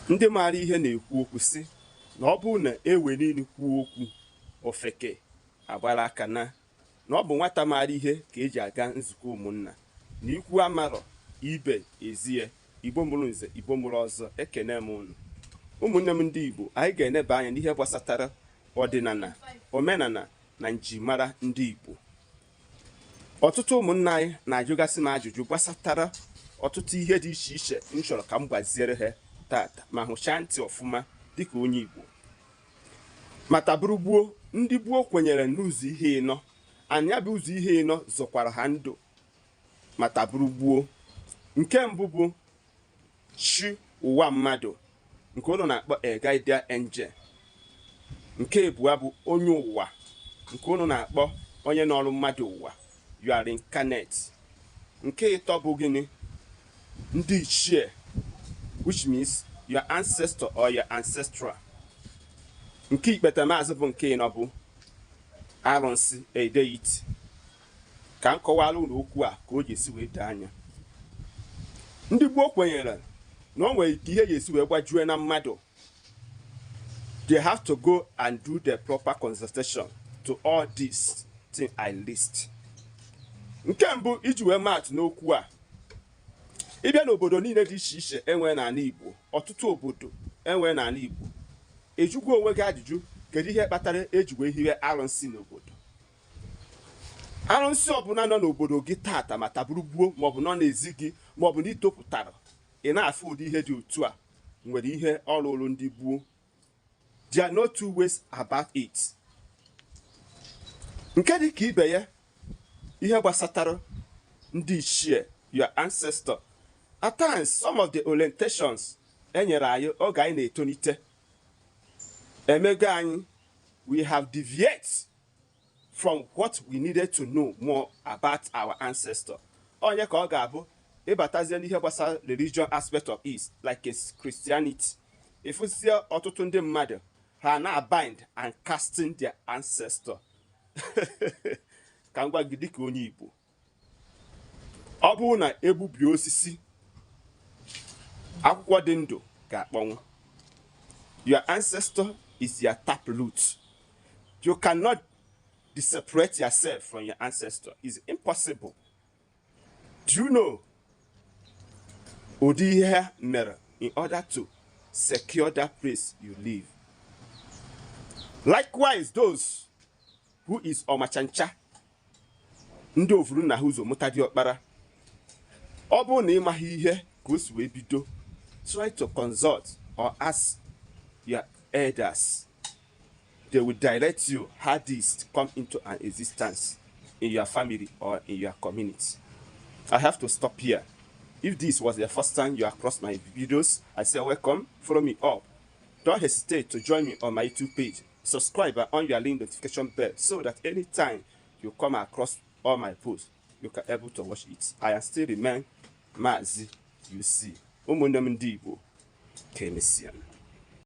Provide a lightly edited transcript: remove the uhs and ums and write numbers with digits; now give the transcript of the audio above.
Ndị maara ihe na-ekwu okwu sị na ọ bụrụ na ewere ilu kwuo okwu, ofeke agbara aka na na ọ bụ nwata maara ihe ka eji aga nzukọ ụmụnna, na ikwu amarọ, ibe ezie. Igbo mụrụ nze, Igbo mụrụ ọzọ, ekene m unu. Ụmụnne m ndị Igbo, anyị ga-eneba anya n'ihe gbasatara ọdịnala, omenala na njimara ndị Igbo. Ọtụtụ ụmụnna anyị na-ajụgasị m ajụjụ gbasatara ọtụtụ ihe dị iche iche m chọrọ ka m gbaziere ha tata, ma hụchaa ntị ọfụma dịka onye Igbo. Mata bụrụ gboo, ndị gboo kwenyere n'ụzọ ihe ịnọ, anya bụ ụzọ ihe ịnọ zọkwara ha ndụ. Mata bụrụ gboo, nke mbụ bụ chi ụwa mmadụ, nke ụnụ na-akpọ a guardian angel. Nke abụọ bụ onye ụwa, nke ụnụ na-akpọ onye nọrụ mmadụ ụwa, you are reincarnate. Nke ịtọ bụ gịnị? Ndị ichie, which means your ancestor or your ancestral. Nke ikpete maazị bụ nke ịnọ bụ arụnsị, a deity. Ka m kọwara unu okwu a ka o ji esi wee doo anya. Ndị gboo kwenyere na o nwere ike ihe ga-esi wee gbajue na mmadụ, they have to go and do the proper consultation to all these things I list. Nke mbụ, iji wee maatụ n'okwu a, ịbịa n'obodo niile dị iche iche enwee n'ala Igbo, ọtụtụ obodo enwee n'ala Igbo, ejukwa onwe gị ajụjụ, kedu ihe kpatara eji wee hiwe arụnsị n'obodo? Arụnsị ọbụla nọ n'obodo gị tata, ma taburu gbuo, maọbụ nọ n'ezi gị, maọbụ na itopụtara ị na-afụ ụdị ihe dị otu a, nwere ihe ọrụrụ ndị gboo. There are no two ways about it. Nke dị ka ibe ya, ihe gbasatara ndị ichie, your ancestor, at times some of the orientations enyere anyị oge anyị na-etolite emego anyị, we have deviate from what we needed to know more about our ancestor. Onye ka ọ ga-abụ ịbatazie n'ihe gbasara religion aspect of it, like Christianity, ịfụzie ọtụtụ ndị mmadụ ha na-bind and casting their ancestor. Ka m gwa gị, dịka onye Igbo, ọ bụrụ na egbubie osisi, akwụkwọ dị ndụ ga-akpọnwụ. Your ancestor is your tap root. You cannot separate yourself from your ancestor. It's impossible. Do you know ụdị ihe ha mere in order to secure that place you live? Likewise, those who is ọmachancha, ndị ovuru nna ha ụzọ mụta diọkpara, ọ bụrụ na ị maghị ihe ka o si wee bido, try to consult or ask your elders. They will direct you how this come into an existence in your family or in your community. I have to stop here. If this was the first time you across my videos, I say welcome. Follow me up. Don't hesitate to join me on my YouTube page. Subscribe and on your link notification bell so that anytime you come across all my posts, you can able to watch it. I am still remain Mazi UC. Ụmụnne m ndị Igbo, ka emesịa.